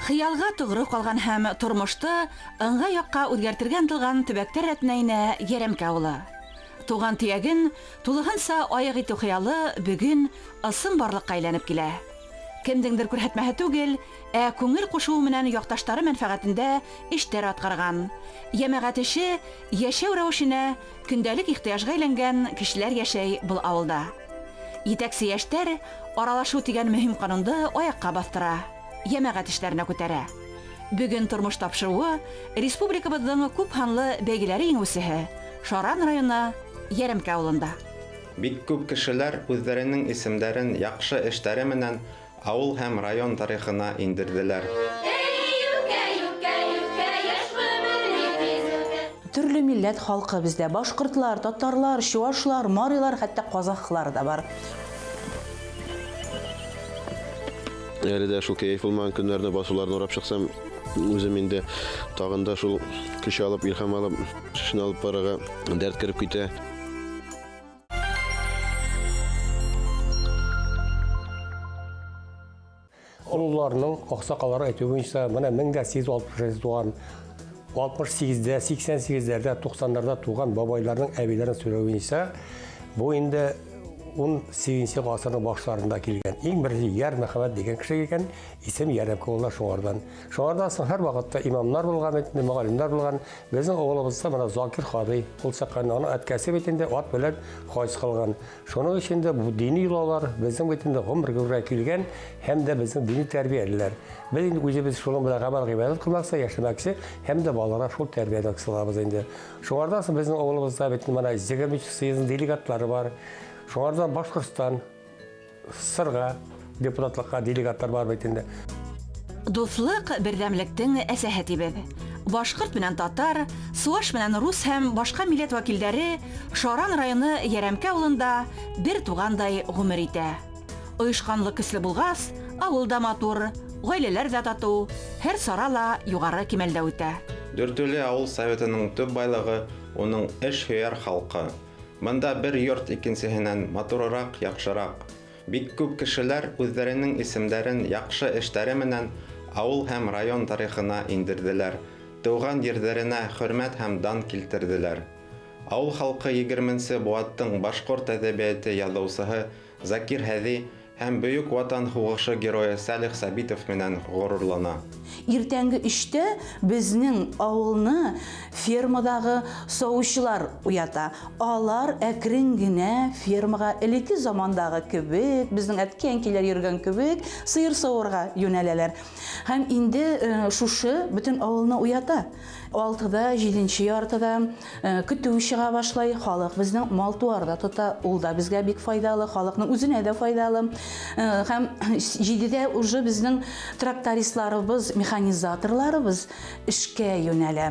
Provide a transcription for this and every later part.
Хыялға тоғро ҡалған һәм тормошто ыңғай яҡҡа үҙгәртергә ынтылған төбәктәр рәтенә инә Йәрәмкә ауылы. Туған төйәген тулыһынса айыҡ итеү хыялы бөгөн ысын барлыҡҡа әйләнеп килә. Кемдеңдер күрһәтмәһе түгел, ә күңел ҡушыуы менән яҡташтары мәнфәғәтендә эштәр атҡарған. Йәмәғәт эше йәшәү рәүешенә көндәлек ихтыяжға әйләнгән кешеләр йәшәй был ауылда. Етәксе йәштәр аралашыу тигән мөһим ҡанунды аяҡҡа баҫтыра, йәмәғәт эштәренә күтәрә. Бөгөн тормош тапшырыуы республикабыҙҙың күп һанлы бәйгеләре еңеүсеһе Шаран районы Йәрәмкә ауылында. Бик күп кешеләр үҙҙәренең исемдәрен яҡшы эштәре менән ауыл һәм район тарихына индерҙеләр. Төрле милләт халҡы беҙҙә: башҡортлар, татарлар, чуашлар, марилар, хәтта ҡазахлар ҙа бар. Әле дә шул кәйеф булмаған көндәрҙә басыуларҙы урап сыҡсам, үҙем инде тағын да шул көс алып, илһам алып, эшен алып барырға дәрт кереп китә. Ололарының аҡсаҡалары әйтеүе буйынса, бына 1860 туған, 68-дә, 88-ләрҙә, 90-нарҙа туған бабайларының, әбейҙәренең һөйләүе буйынса, был инде 18-нсе ғасырҙың баштарында килгән. Иң беренсе Йәр Мөхәммәт тигән кеше килгән, исем Йәрәмкә ауылына шуңарҙан. Шуңарҙан һуң һәр ваҡытта имамнар булған, бит инде, мөғәллимдәр булған. Беҙҙең ауылыбыҙҙа бына Закир Ҡаҙый ул сыҡҡан, уның әткәсе бит инде ат белән хаж ҡылған. Шуның өсөн дә бу дини йолалар беҙҙең бит инде ғүмер гүргә килгән һәм дә беҙҙең дини тәрбиәлеләр. Беҙ инде үҙебеҙ шуның белән ғәмәл ғибәҙәт ҡылмаҡсы, йәшәмәксе һәм дә балаларға шул тәрбиәне ҡылабыҙ инде. Шуңарҙан һуң беҙҙең ауылыбыҙҙа бит инде бына 23 съездың делегатлары бар. Шуңарҙан Башҡортостан, Сырға депутатлыҡҡа делегаттар бар бит инде. Дуҫлыҡ берҙәмлектең әсәһе тибеҙ. Башҡорт менән татар, суаш менән рус һәм башҡа милләт вәкилдәре Шаран районы Йәрәмкә ауылында бер туғандай ғүмер итә. Ойошҡанлыҡ көслө булғас, ауыл да матур, ғаиләләр ҙә татыу, һәр сара ла юғары кимәлдә үтә. Дүртөйлө ауыл советының төп байлығы уның эш һөйәр халҡы. Бында бер йорт икенсеһенән матурыраҡ, яҡшыраҡ. Бик күп кешеләр үҙҙәренең исемдәрен яҡшы эштәре менән ауыл һәм район тарихына индерҙеләр, тыуған ерҙәренә хөрмәт һәм дан килтерҙеләр. Ауыл халҡы 20-нсе быуаттың башҡорт әҙәбиәте яҙыусыһы Закир Һәҙи һәм Бөйөк Ватан һуғышы геройы Сәлих Сабитов менән ғорурлана. Иртәнге 3-тә беҙҙең ауылны фермадағы сауыусылар уята. Алар әкрен генә фермаға элекке замандағы кебек, беҙҙең әткәй-әнкәйләр йөрөгән кебек, сыйыр сауырға йүнәләләр. Һәм инде шушы бөтөн ауылны уята. 6-да, 7-нче яртыда көтөү сыға башлай. Халыҡ беҙҙең мал-тыуар да тота, ул да беҙгә бик файҙалы, халыҡның үҙенә дә файҙалы. Һәм 7-дә уже беҙҙең трактористларыбыҙ, механизаторларыбыҙ эшкә йүнәлә.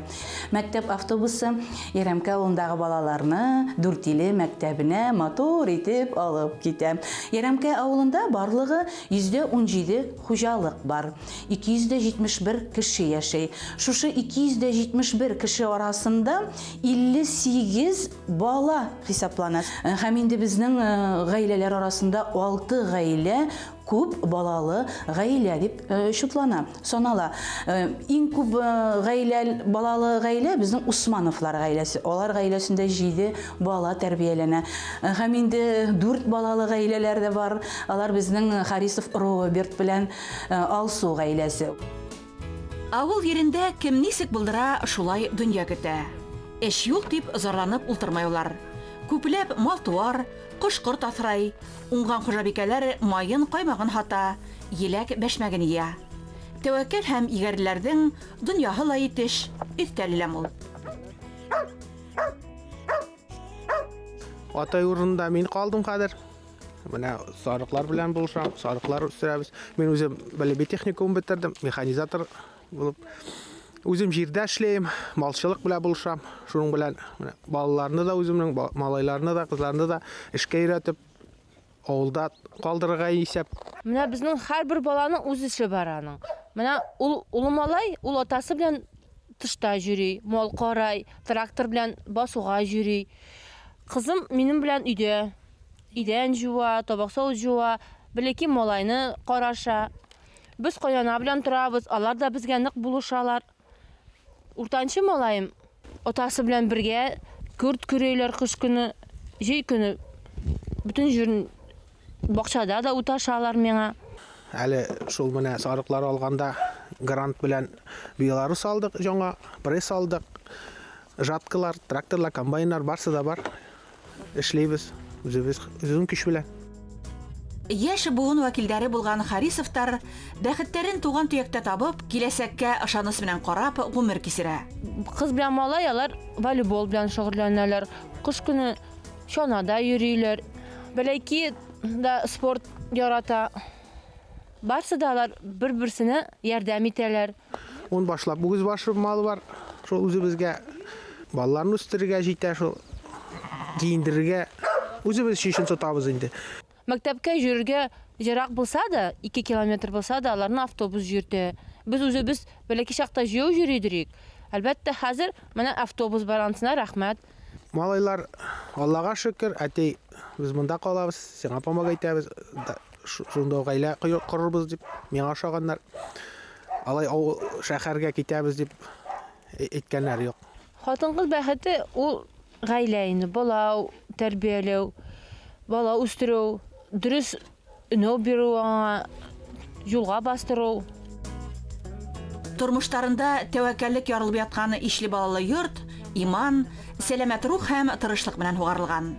Мәктәп автобусы Йәрәмкә ауылындағы балаларны Дүртөйлө мәктәбенә матур итеп алып китә. Йәрәмкә ауылында барлығы 117 хужалыҡ бар. 271 кеше йәшәй. Шушы 271 кеше арасында 58 бала хисаплана. Һәм инде беҙҙең ғаиләләр арасында 6 ғаилә күп балалы ғаилә тип шутлана, санала. Иң күп балалы ғаилә беҙҙең Усмановлар ғаиләсе. Алар ғаиләсендә 7 бала тәрбиәләнә. Һәм инде 4 балалы ғаиләләр ҙә бар. Алар беҙҙең Харисов Роберт белән Алсу ғаиләсе. Ауыл ерендә кем нисек булдыра, шулай донъя көтә. Эш юҡ тип зарланып ултырмай улар. Күпләп мал-тыуар, ҡош-ҡорт аҫрай, уңған хужабикәләр майын, ҡаймағын һата, еләк бәшмәген йыя. Тәүәккәл һәм егәрлеләрҙең донъяһы ла етеш, өҫтәле лә мул. Атай урынында мин ҡалдым хәҙер. Бына сарыҡлар белән булышам, сарыҡлар үҫтерәбеҙ. Мин үҙем Бәләбәй техникумын бөтөрҙөм, механизатор булып. Үҙем җирдә эшләйем, малчылык белән булышам. Шуның белән менә балаларны да үземнең, малайларны да, кызларны да эшкә өйрәтеп, авылда калдырырга исәп. Менә безнең һәрбер баланың үз эше бар аның. Менә ул улы малай, ул атасы белән тышта йөри, мал карай, трактор белән басуга йөри. Кызым минем белән өйдә. Идән жуа, табак савыт жуа, бәләкәй малайны караша. Без кайнана белән торабыз, алар да безгә нык булышалар. Уртанчы малаем атасы белән бергә көрт көрәйләр кыш көне, җәй көне бөтен җирен бакчада да уташалар миңа. Әле шул менә сарыклар алганда грант белән Беларус алдык, жаңа пресс алдык. Жаткалар, тракторлар, комбайннар барсы да бар. Эшлибез үзебез үзебезнең көч белән. Яшь буын вәкилдәре булган Харисовтар бәхетләрен туган төяктә табып, киләсәккә ышаныч белән карап гомер кичерә. Кыз белән малай алар волейбол белән шөгыльләнәләр. Кыш көне чанада йөриләр. Бәләки да спорт ярата. Барсы да алар бер-берсенә ярдәм итәләр. Ун башлап үгез башы малы бар. Шул үзебезгә балаларны үстерергә җитә, шул киендерергә үзебез өчен тотабыз инде. Мәктәпкә йөрергә ерак булса да, 2 километр булса да, аларны автобус йөртә. Без үзебез бәләкәй чакта җәяү йөри идек. Әлбәттә, хәзер менә автобус бар, анысына рәхмәт. Малайлар, Аллага шөкер, әти, без монда калабыз, сиңа помогать итәбез, шунда ук гаилә корырбыз дип миңа ошаганнар. Алай авыл шәһәргә китәбез дип әйткәннәр юк. Хатын-кыз бәхете ул гаилә инде, бала тәрбияләү, бала үстерү, дөрес өнәү бирү аңа, юлга бастыру. Тормышларында тәвәккәллек ярылып яткан ишле балалы йорт иман, сәламәт рух һәм тырышлык белән һугарылган.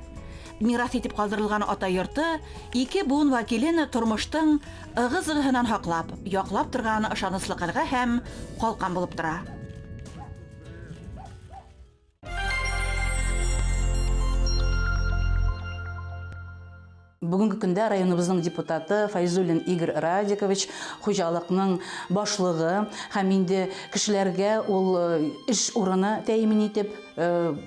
Мирас итеп калдырылган ата йорты ике буын вәкилен тормыштың ыгы-зыгыһыннан һаклап, яклап торган ышанычлы калга һәм калкан булып тора. Бүгенге көндә районыбызның депутаты Файзуллин Игорь Радикович хуҗалыкның башлыгы һәм инде кешеләргә ул эш урыны тәэмин итеп,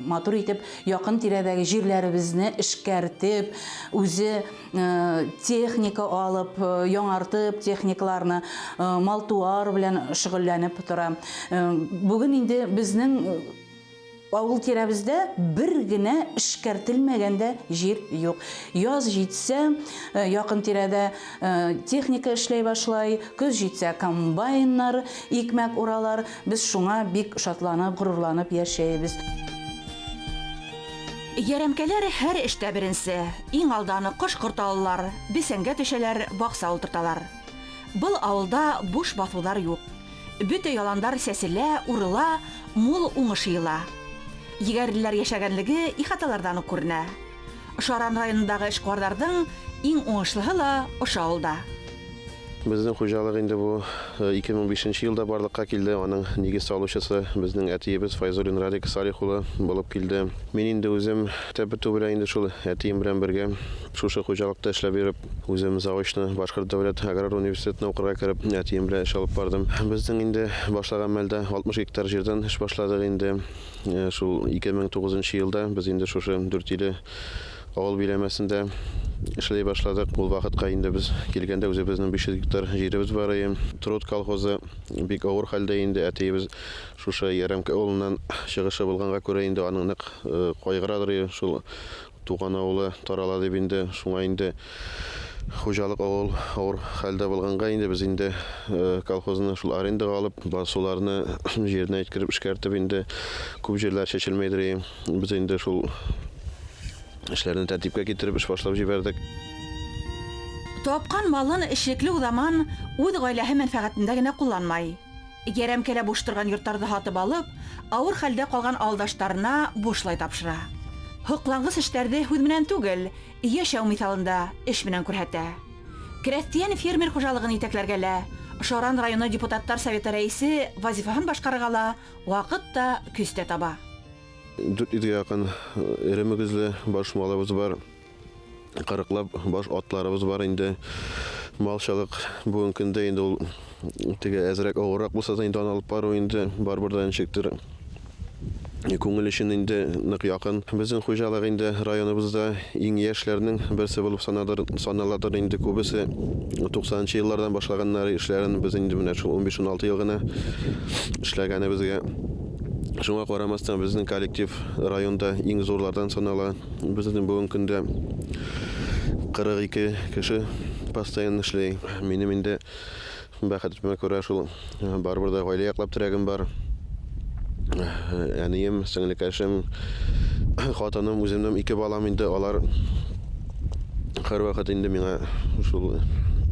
матур итеп, якын тирәдәге җирләребезне эшкәртеп, үзе техника алып, яңартып техникаларны, мал-туар белән шөгыльләнеп тора. Бүген инде безнең авыл тирәбездә бер генә эшкәртелмәгән дә җир юк. Яз җитсә, якын тирәдә техника эшләй башлай, көз җитсә комбайннар, икмәк уралар. Без шуңа бик шатланып, горурланып яшәйбез. Ярәмкәләр һәр эштә беренче. Иң алдан кош-корт алалар, бесәнгә төшәләр, бакса утырталар. Был авылда буш баҫыуҙар юҡ. Бөтә яландар сәселә, урыла, мул уңыш йыйыла. Егәрлеләр йәшәгәнлеге ихаталарҙан уҡ күренә. Шаран районындағы эшҡыуарҙарҙың иң уңышлыһы ла ошо ауылда. Безнең хуҗалык инде бу 2005 елда барлыкка килде. Аның нигез салучысы безнең әтиебез Файзуллин Радик Салих улы булып килде. Мин инде үзем тәбетү белән инде шул әтием белән бергә шушы хуҗалыкта эшләп йөреп, үзем заочно Башкорт дәүләт аграр университетына укырга кереп, әтием белән эш алып бардым. Безнең инде башлаган мәлдә 60 гектар җирдән эш башладык инде. Шул 2009 елда без инде шушы Дүртөйле авыл биләмәсендә эшләй башладык. Ул вакытка инде без килгәндә үзебезнең 500 гектар җиребез бар иде. Труд колхозы бик авыр хәлдә инде. Әтиебез шушы Ярәмкә авылыннан чыгышы булганга күрә инде аның нык кайгырадыр иде. Шул туган авылы тарала дип инде, шуңа инде хуҗалык авыл авыр хәлдә булганга инде без инде колхозны шул арендага алып, басуларны җиренә җиткереп эшкәртеп инде күп җирләр чәчелмәйдер иде. Без инде шул эшләрне тәртипкә китереп эш башлап җибәрдек. Тапкан малын эшлекле уҙаман үҙ ғаиләһе мәнфәғәтендә генә ҡулланмай. Ярәмкәлә буш торған йорттарҙы һатып алып, ауыр хәлдә ҡалған ауылдаштарына бушлай тапшыра. Һоҡланғыс эштәрҙе һүҙ менән түгел, йәшәү миҫалында эш менән күрһәтә. Крәҫтиән фермер хужалығын етәкләргә лә, Шаран районы депутаттар советы рәисе вазифаһын башҡарырға ла ваҡыт та, көс тә таба. Дүрт йөҙгә яҡын эре мөгөҙлө баш малыбыҙ бар, ҡырыҡлап баш атларыбыҙ бар инде. Малсылыҡ бөгөн көндә инде ул теге әҙерәк ауырыраҡ булһа да инде аны алып барыу инде барыбер ҙа нисектер күңел өсөн инде ныҡ яҡын. Беҙҙең хужалыҡ инде районыбыҙҙа иң йәшләренең береһе булып саналадыр инде. Күбесе туҡһанынсы йылдарҙан башлағандар эшләрен, беҙ инде менә шул ун биш-ун алты йыл ғына эшләгәнебеҙгә. Шуңа ҡарамаҫтан беҙҙең коллектив районда иң ҙурларҙан санала. Беҙҙең бөгөн көндә 42 кеше постоянно эшләй. Минем инде Бәхетемә күрә шул барыбер дә гаилә яклап терәгем бар. Әнием, сеңлекәшем, хатыным, үземнең ике балам инде, алар һәрвакыт инде миңа шул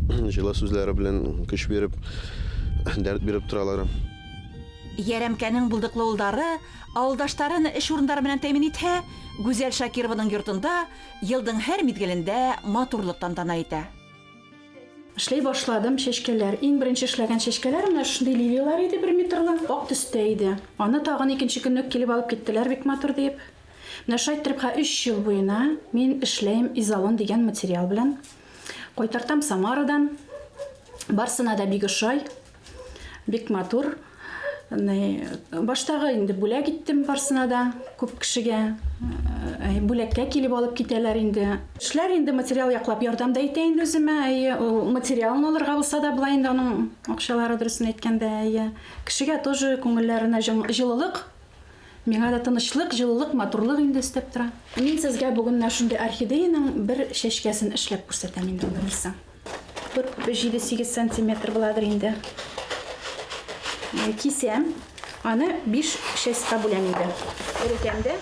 җылы сүзләре белән көч биреп, дәрт биреп торалар. Ярәмкәнең булдыклы улдары авылдаштарын эш урындары белән тәэмин итһә, Гүзәл Шакированың йортында елдың һәр мизгелендә матурлык тантана итә. Эшләй башладым чәчкәләр. Иң беренче эшләгән чәчкәләр менә шундый лилиялар иде, бер метрлы, ак төстә иде. Аны тагын икенче көнне үк килеп алып киттеләр, бик матур диеп. Менә шулай иттереп, хә 3 ел буена мин эшләйм изолон дигән материал белән. Кайтартам Самарадан. Барсына да бик ошай. Бик матур. Баштагы инде бүләк иттем барсына да, күп кешегә. Бүләккә килеп алып китәләр инде. Эшләр инде материал яклап ярдәм дә итә инде үземә. Әйе, ул материалын алырга булса да була инде аның акчалары, дөресен әйткәндә. Әйе. Кешегә тоже күңелләренә җылылык, миңа да тынычлык, җылылык, матурлык инде өстәп тора. Мин сезгә бүген менә шундый орхидеяның бер чәчкәсен эшләп күрсәтәм инде, алайса. Бер 7-8 сантиметр буладыр инде. Кисәм, аны 5 частька бүләм инде. Эретәм дә.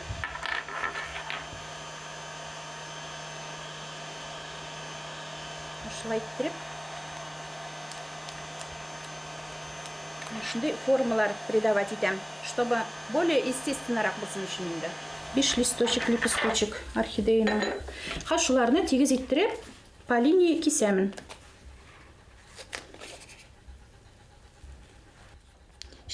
Шулай иттереп. Шундый формалар придавать итәм, чтобы более естественнорак булсын өчен инде. 5 листочек, лепесточек орхидеяның. Ха, шуларны тигез иттереп, по линии кисәмен.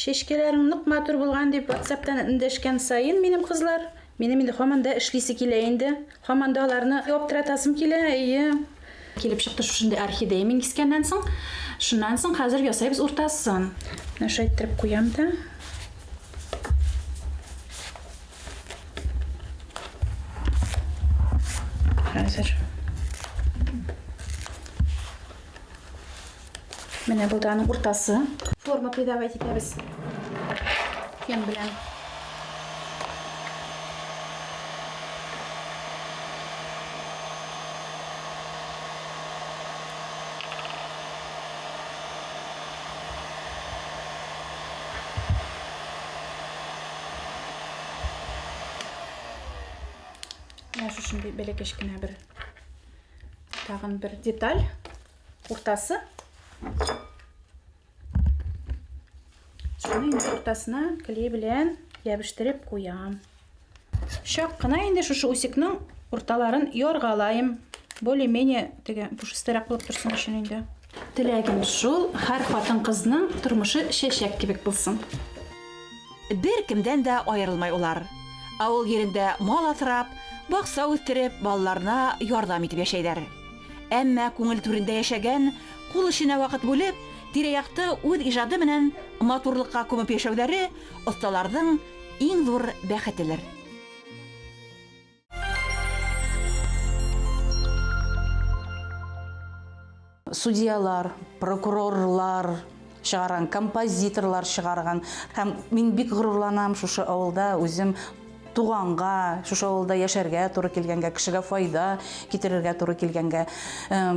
Чәчкәләрең нык матур булган дип WhatsApp'тан эндәшкән саен минем кызлар, минем инде һаман да эшлисе килә инде. Һаман да аларны яптыратасым килә, әйе. Килеп чыкты шушындый орхидея мин кискәннән соң. Шуннан соң хәзер ясайбыз уртасын. Менә шулай иттереп куям да. Хәзер. Менә булды аның уртасы. Форма придавать итәбез. Фен белән. Менә шушындый бәләкәч кенә бер тагын бер деталь. Уртасы. Шуны инде уртасына клей белән ябештереп куям. Чак кына инде шушы усикның урталарын яргалайым. Более-менее теге пушистыйрак булып торсын өчен инде. Теләгем шул, һәр хатын-кызның тормышы чәчәк кебек булсын. Бер кемдән дә аерылмай улар. Авыл ерендә мал асрап, бакса үстереп, балаларына ярдәм итеп яшәйләр. Әмма күңел түрендә яшәгән, кул эшенә вакыт бүлеп, тирә-якты үз ижады менән матурлыкка күмеп яшәүләре осталарның иң зур бәхетелер. Судьялар, прокурорлар чыгарган, композиторлар чыгарган. Һәм мин бик горурланам шушы авылда үзем туганга, шушы авылда яшәргә туры килгәнгә, кешегә файда китерергә туры килгәнгә.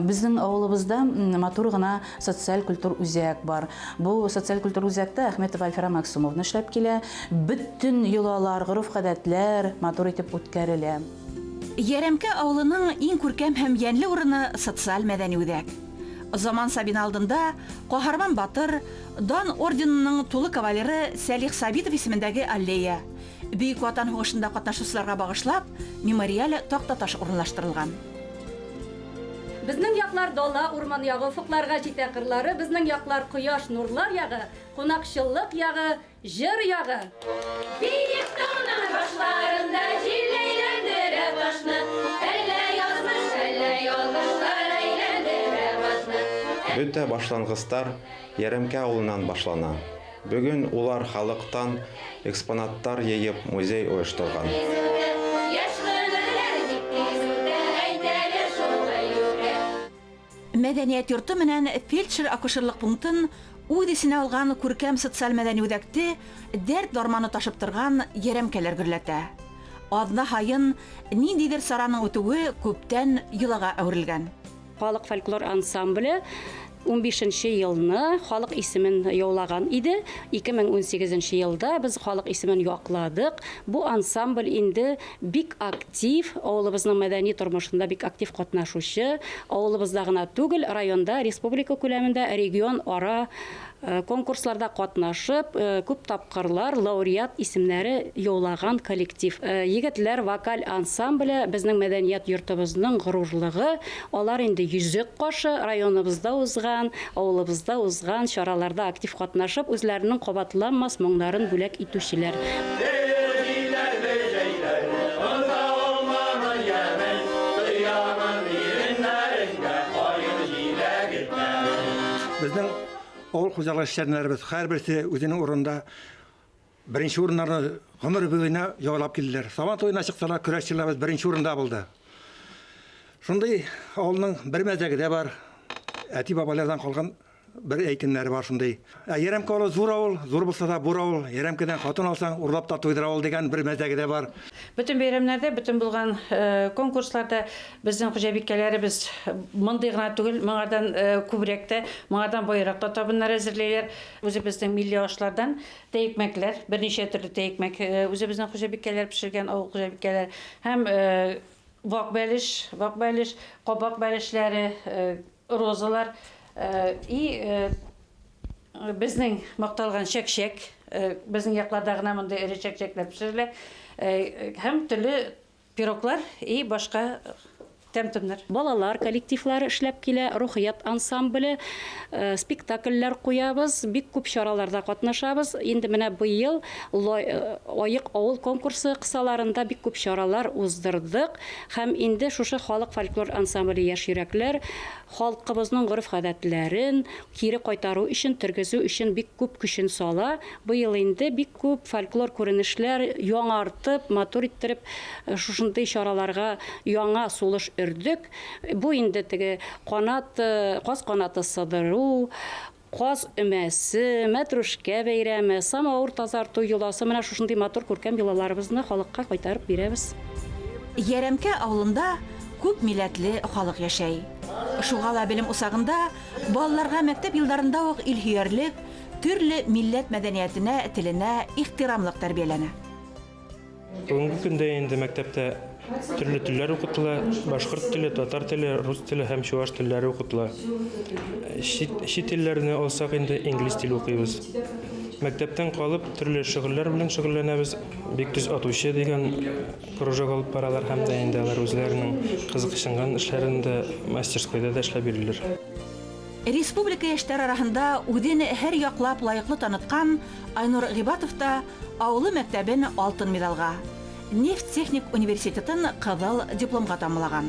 Безнең авылыбызда матур гына социаль культур үзәк бар. Бу социаль культур үзәктә Ахметова Альфира Максумовна эшләп килә. Бөтен йолалар, гореф-гадәтләр матур итеп үткәрелә. Ярәмкә авылының иң күркәм һәм йәнле урыны социаль мәдәни үзәк. Заман Сабина алдында Каһарман батыр, Дан орденының тулы кавалеры Сәлих Сабитов исемендәге аллея. Бөек Ватан һугышында катнашучыларга багышлап, мемориаль тактаташ урынлаштырылган. Безнең яклар дала, урман ягы, уфыкларга җитә кырлары, безнең яклар кояш, нурлар ягы, кунакчыллык ягы, җыр ягы. Биек тауның башларында җил әйләндерә башны, әллә язмыш, әллә ялгышлар әйләндерә башны. Бөтә башлангыстар Ярәмкә авылынан башлана. Бүген улар халыктан экспонаттар йыйып музей оештырган. Мәдәният йорты менән фельдшер-акушерлык пунктын үҙ эсенә алған күркәм социаль мәдәни үҙәкте дәрт дарманы ташып торган ярәмкәләр гөрләтә. Аҙна һайын ниндәйҙер сараның үтеүе күптән йолаға әүерелгән. Халык фольклор ансамбле 2015 елны халык исемен яулаган иде. 2018 елда без халык исемен якладык. Бу ансамбль инде бик актив, авылыбызның мәдәни тормышында бик актив катнашучы, авылыбызда гына түгел, районда, республика күләмендә, регион ара конкурсларда катнашып, күп тапкырлар лауреат исемнәре яулаган коллектив. Егетләр вокаль ансамбле безнең мәдәният йортыбызның горурлыгы. Алар инде йөзек кашы районыбызда узган, авылыбызда узган чараларда актив катнашып, үзләренең кабатланмас моңнарын бүләк итүчеләр. Безнең авыл хуҗалыгы эшчәннәребез һәрберсе үзенең урынында беренче урыннарны гомер буена яулап килделәр. Сабан туена чыксалар, көрәшчеләребез беренче урында булды. Шундый авылның бер мәзәге дә бар. Әти-бабалардан калган бер әйтемнәре бар шундый. Ә Ярәмкә авылы зур авыл, зур булса да бур авыл. Ярәмкәдән хатын алсаң, урлап та туйдыра авыл дигән бер мәзәге дә бар. Бөтен бәйрәмнәрдә, бөтен булган конкурсларда безнең хуҗабикәләребез мондый гына түгел, моңардан күбрәк тә, моңардан байрак та табыннар әзерләйләр. Үзебезнең милли ашлардан тәйекмәкләр, берничә төрле тәйекмәк үзебезнең хуҗабикәләр пешергән, авыл хуҗабикәләр һәм вак бәлеш, вак бәлеш, кабак бәлешләре, розалар и безнең макталган чәкчәк, безнең якларда гына мондый эре чәкчәкләр пешерелә, һәм төрле пироглар и башка тәм-томнар. Балалар коллективлары эшләп килә, Рухият ансамбле, спектакльләр куябыз, бик күп чараларда катнашабыз. Инде менә быел Аек авыл конкурсы кысаларында бик күп чаралар уздырдык. Һәм инде шушы халык фольклор ансамбле Яшь йөрәкләр халкыбызның гореф-гадәтләрен кире кайтару өчен, тергезү өчен бик күп көчен сала. Быел инде бик күп фольклор күренешләр яңартып, матур иттереп, шушындый чараларга яңа сулыш өрдек. Бу инде теге канат, каз канаты сыдыру, каз өмәсе, мәтрүшкә бәйрәме, самавыр тазарту йоласы, менә шушындый матур күркәм йолаларыбызны халыкка кайтарып бирәбез. Ярәмкә авылында күп милләтле халык яшәй. Шуға ла белем усағында балаларға мәктәп елдарында ук илһөярлек, төрле милләт мәдәниятенә, теленә ихтирамлык тәрбияләнә. Бүгенге көндә инде мәктәптә төрле телләр укытыла: башкорт теле, татар теле, рус теле һәм чуаш телләре укытыла. Чит телләрне алсак инде инглиз теле укыйбыз. Мәктәптән калып төрле шөгыльләр белән шөгыльләнәбез. Бик төз атучы дигән кружок алып баралар һәм дә инде алар үзләренең кызыксынган эшләрен дә мастерскойда да эшләп йөриләр. Республика яшьләр арасында үҙен һәр яҡлап лайыҡлы таныткан Айнур Ғибатов та авылы мәктәбен алтын медалға, нефть техник университетын ҡыҙыл дипломға тамамлаған.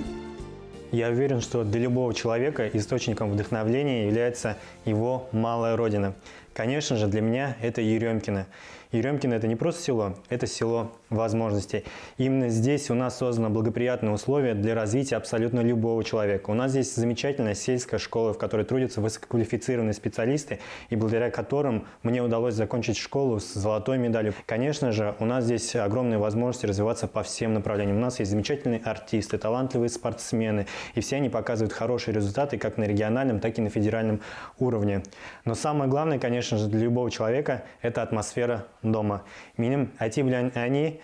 Я уверен, что для любого человека источником вдохновления является его малая родина. Конечно же, для меня это Еремкино. Еремкино – это не просто село, это село возможностей. Именно здесь у нас созданы благоприятные условия для развития абсолютно любого человека. У нас здесь замечательная сельская школа, в которой трудятся высококвалифицированные специалисты, и благодаря которым мне удалось закончить школу с золотой медалью. Конечно же, у нас здесь огромные возможности развиваться по всем направлениям. У нас есть замечательные артисты, талантливые спортсмены, и все они показывают хорошие результаты как на региональном, так и на федеральном уровне. Но самое главное, конечно же, для любого человека – это атмосфера дома. Минем әти белән әни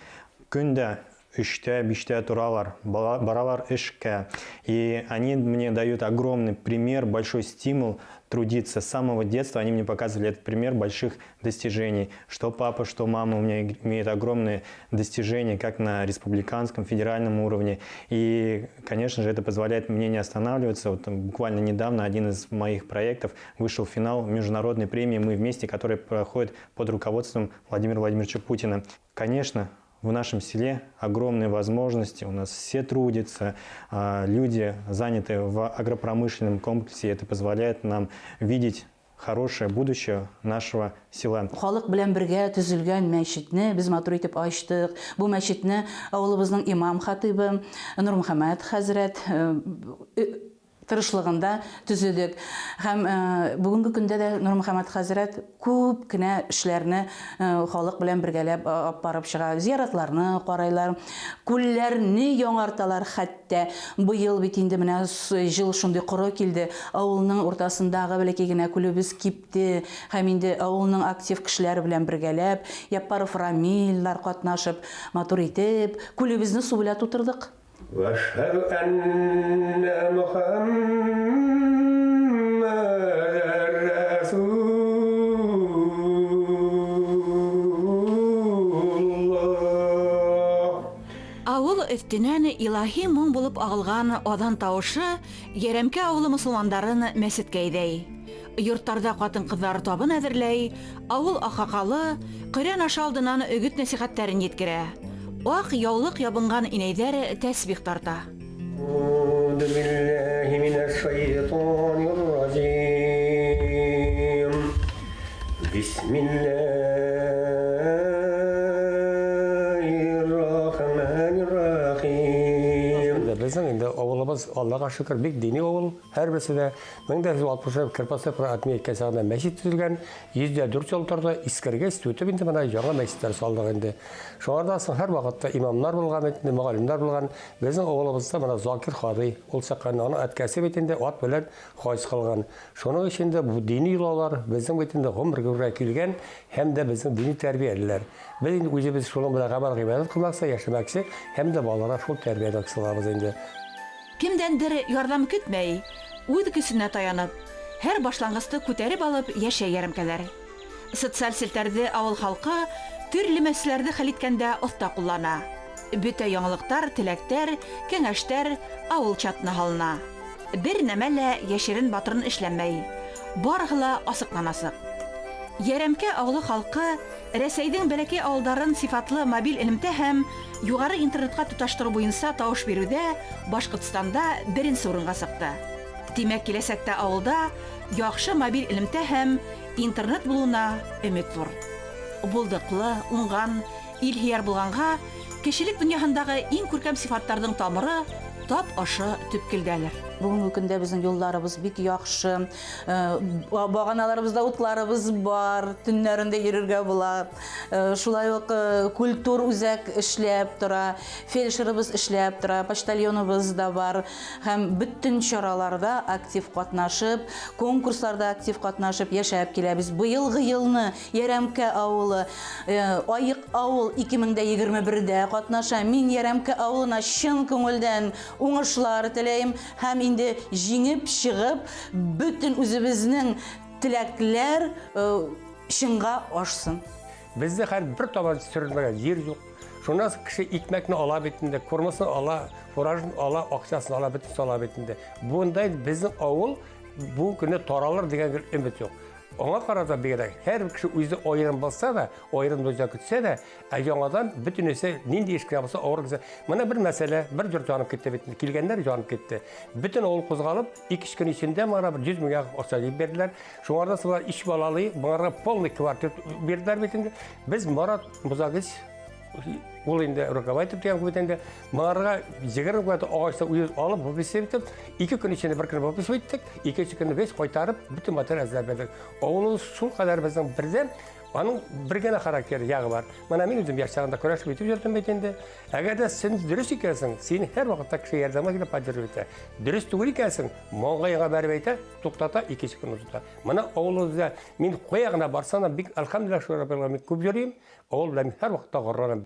көндә өчтә, биштә торалар, баралар эшкә. И они мне дают огромный пример, большой стимул трудиться. С самого детства они мне показывали этот пример больших достижений. Что папа, что мама у меня имеют огромные достижения как на республиканском, федеральном уровне. И, конечно же, это позволяет мне не останавливаться. Вот буквально недавно один из моих проектов вышел в финал международной премии «Мы вместе», которая проходит под руководством Владимира Владимировича Путина. Конечно, в нашем селе огромные возможности, у нас все трудятся, люди заняты в агропромышленном комплексе, и это позволяет нам видеть хорошее будущее нашего села. Халык белән бергә төзелгән мәчетне без матур итеп ачтык. Бу мәчетне авылыбызның имам хатибы Нурмөхәммәт хәзрәт Тырышлыгында төзедек. Һәм бүгенге көндә дә Нурмөхәммәт хәзрәт күп кенә эшләрне халык белән бергәләп алып барып чыга. Зияратларны карайлар, күлләрне яңарталар хәтта. Быел бит инде менә җыл шундый коры килде. Авылның уртасындагы бәләкәй генә күлебез кипте. Һәм инде авылның актив кешеләре белән бергәләп, Яппаров Рамиллар катнашып, матур итеп, күлебезне су белән тутырдык. وأشهد أن محمدا رسول الله. Авыл өҫтөнән илаһи моң булып ағылған аҙан тауышы Йәрәмкә ауылы мосолмандарын мәсеткә әйҙәй. Йорттарҙа ҡатын-ҡыҙҙар табын әҙерләй, ауыл аҡһаҡалы Ҡөрьән ашы алдынан өгөт-нәсихәттәрен еткерә. Аҡ яулыҡ ябынған инәйҙәр тәсбих тарта. أعوذ بالله من الشيطان الرجيم. بسم الله الرحمن الرحيم. Беҙҙең инде ауылыбыҙ, Аллаға шөкөр, бик дини ауыл. Һәр береһе лә 1960 Кирпасов Атми әйткән сағында мәсет төҙөлгән, 104 йыл торҙо, иҫкергәс сүтеп инде бына яңы мәсеттәр салдыҡ инде. Шуңарҙан һуң һәр ваҡытта имамнар булған инде, мөғәллимдәр булған. Беҙҙең ауылыбыҙҙа бына Закир Ҡаҙый, ул саҡҡан уның әткәсе бит инде ат белән хаҗ ҡылған. Шуның өсөн дә бу дини йолалар беҙҙең бит инде ғүмер-ғүмергә килгән һәм дә беҙҙең дини тәрбиәлеләр. Беҙ инде үҙебеҙ шуның белән ғәмәл ғибәҙәт ҡылмаҡсы, йәшәмәксе һәм дә балаларға шул тәрбиәне салабыҙ инде. Кемдәндер ярҙам көтмәй, үҙ көсөнә таянып, һәр башланғысты күтәреп алып йәшәй йәрәмкәләр. Социаль селтәрҙе ауыл халҡы төрлө мәсьәләләрҙе хәл иткәндә оҫта ҡуллана. Бөтә яңылыҡтар, теләктәр, кәңәштәр ауыл чатына һалына. Бер нәмә лә йәшерен батырын эшләнмәй. Барыһы ла асыҡтан-асыҡ. Йәрәмкә ауылы халҡы Рәсәйҙең бәләкәй ауылдарын сифатлы мобиль элемтә һәм юғары интернетҡа тоташтырыу буйынса тауыш биреүҙә Башҡортостанда беренсе урынға сыҡты. Тимәк, киләсәктә ауылда яҡшы мобиль элемтә һәм интернет булыуына өмөт ҙур. Булдыҡлы, уңған, илһөйәр булғанға кешелек донъяһындағы иң күркәм сифаттарҙың тамыры тап ошо төпкөлдәлер. Бүгенге көндә беҙҙең юлларыбыҙ бик яҡшы, бағаналарыбыҙҙа утларыбыҙ бар, төннәрендә йөрөргә була. Шулай уҡ культур үҙәк эшләп тора, фельдшерыбыҙ эшләп тора, почтальоныбыҙ да бар. Һәм бөтөн чараларҙа актив ҡатнашып, конкурсларҙа актив ҡатнашып йәшәп киләбеҙ. Быйылғы йылны Йәрәмкә ауылы, Айыҡ ауыл 2021-дә ҡатнаша. Мин Йәрәмкә ауылына чын күңелдән уңышлар теләйем һәм инде җиңеп чыгып, бөтен үзебезнең теләкләр чынга ашсын. Бездә хәзер бер табан сөрелмәгән җир юк. Шуннан соң кеше икмәкне ала бит инде, кормасын ала, фуражын ала, акчасын ала, бөтен ала бит инде. Бундай безнең авыл бу көнне таралыр дигән бер өмет юк. Аңа карата бигрәк һәр кеше үзе аерым булса да, аерым дөнья көтсә дә, ә яңадан бөтенесе нинди эш кенә булса авыр булса. Менә бер мәсьәлә, бер йорт янып китте бит. Килгәннәр янып китте. Бөтен авыл кузгалып, ике-өч көн эчендә моңа бер 100 меңгә акча җыеп бирделәр. Шуңардан соң алар өч балалы, моңарга полный квартира бирделәр бит инде. Без Марат Музагич, ул инде руководитель дигән бит инде, моңарга егерме квартира агачта үз алып, выписывать итеп, ике көн эчендә бер көн выписывать иттек, икенче көнне без кайтарып, бөтен материал әзерләп бирдек. Авылыбыз шул кадәр безнең бердәм, аның бер генә характер ягы бар. Менә мин үзем яшь чагында көрәшеп итеп йөрдем бит инде. Әгәр дә син дөрес икәнсең, син һәр вакытта кеше ярдәмгә килеп поддерживать итә. Дөрес түгел икәнсең, маңгайыңа бәреп әйтә, туктата, икенче көн узата. Менә авылыбызда мин кая гына барсам да, бик әлхәмдүлилләһ, шуңа күрә мин күп йөрим, авыл белән мин һәр вакытта горурланам.